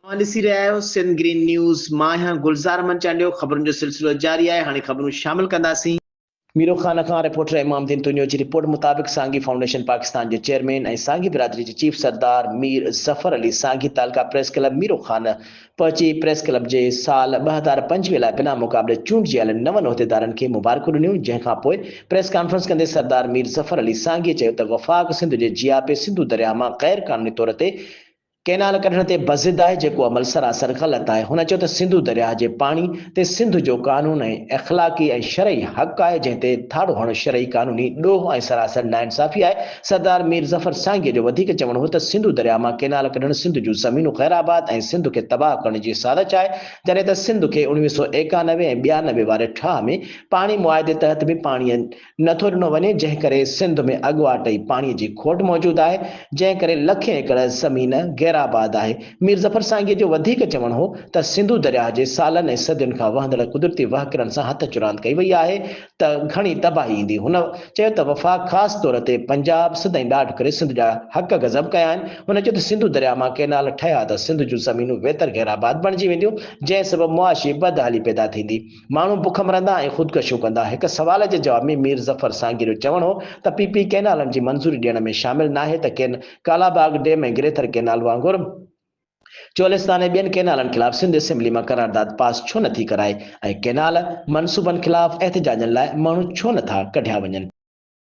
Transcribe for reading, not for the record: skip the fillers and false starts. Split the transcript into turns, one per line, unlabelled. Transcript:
اوهان ڏسي رهيا آهيو سنڌ گرين نيوز، مان آهيان گلزار احمد چانڊيو، خبرن جو سلسلو جاري آهي، هاڻي خبرون شامل ڪنداسين. ميرو خان کان رپورٽر امام الدين تونيو جي رپورٽ مطابق سانگي فائونڊيشن پاڪستان جي چيئرمين ۽ سانگي برادري جي چيف سردار مير ظفر علي سانگي تعلقه پريس ڪلب ميرو خان پهچي پريس ڪلب جي سال 2025 لاء بنا مقابلي چونڊجي آيل نون عهديدارن کي مبارڪون ڏنيون جنهن کان پوء پريس ڪانفرنس ڪندي سردار مير ظفر علي سانگي چيو ته وفاق سنڌ جي جياپي سنڌو درياهه مان غير قانوني طور تي ڪئنال ڪڍڻ تي بضد آهي جيڪو عمل سراسر غلط آهي. هن چيو ته سنڌو درياهه جي پاڻي تي سنڌ جو قانون ۽ اخلاقي ۽ شرعي حق آهي جنهن تي ڌاڙو هڻڻ شرعي قانوني ڏوهه ۽ سراسر ناانصافي آهي. سردار مير ظفر سانگي جو وڌيڪ چوڻ هو ته سنڌو درياهه مان ڪئنال ڪڍڻ سنڌ جون زمينون غيرآباد ۽ سنڌ کي تباهه ڪرڻ جي سازش آهي جڏهن ته سنڌ کي 1991 ۽ 92 واري ٺاهه ۾ پاڻي معاهدي تحت به پاڻي نه ٿو ڏنو وڃي جنهن ڪري سنڌ ۾ اڳواٽ ئي پاڻي جي کوٽ موجود آهي جنهن ڪري لکين ايڪڙ زمين غيرآباد آهي. مير ظفر سانگي جو وڌيڪ چوڻ هو ته سنڌو درياهه جي سالن ۽ صدين کان وهندڙ قدرتي وهڪرن سان هٿ چراند ڪئي وئي آهي ته گهڻي تباهي ايندي. هن چيو ته وفاق خاص طور تي پنجاب سدائين ڏاڍ ڪري سنڌ جا حق غضب ڪيا آهن. هن چيو ته سنڌو درياهه مان ڪئنال ٺهيا ته سنڌ جون زمينون ويتر غيرآباد بڻجي وينديون جنهن سبب معاشي بدحالي پيدا ٿيندي. ماڻهو بک مرندا ۽ خودڪشيون ڪندا. هڪ سوال جي جواب ۾ مير ظفر سانگي جو چوڻ هو ته پي پي ڪئنالن جي منظوري ڏيڻ ۾ شامل ناهي ته ڪين ڪالاباغ ڊيم ۽ گريٿر ڪئنال وانگر چولستان ۽ ٻين ڪئنالن خلاف سنڌ اسيمبلي مان قرارداد پاس ڇو نه ٿي ڪرائي ۽ ڪئنال منصوبن خلاف احتجاجن لاء ماڻهو ڇو نه ٿا ڪڍيا وڃن.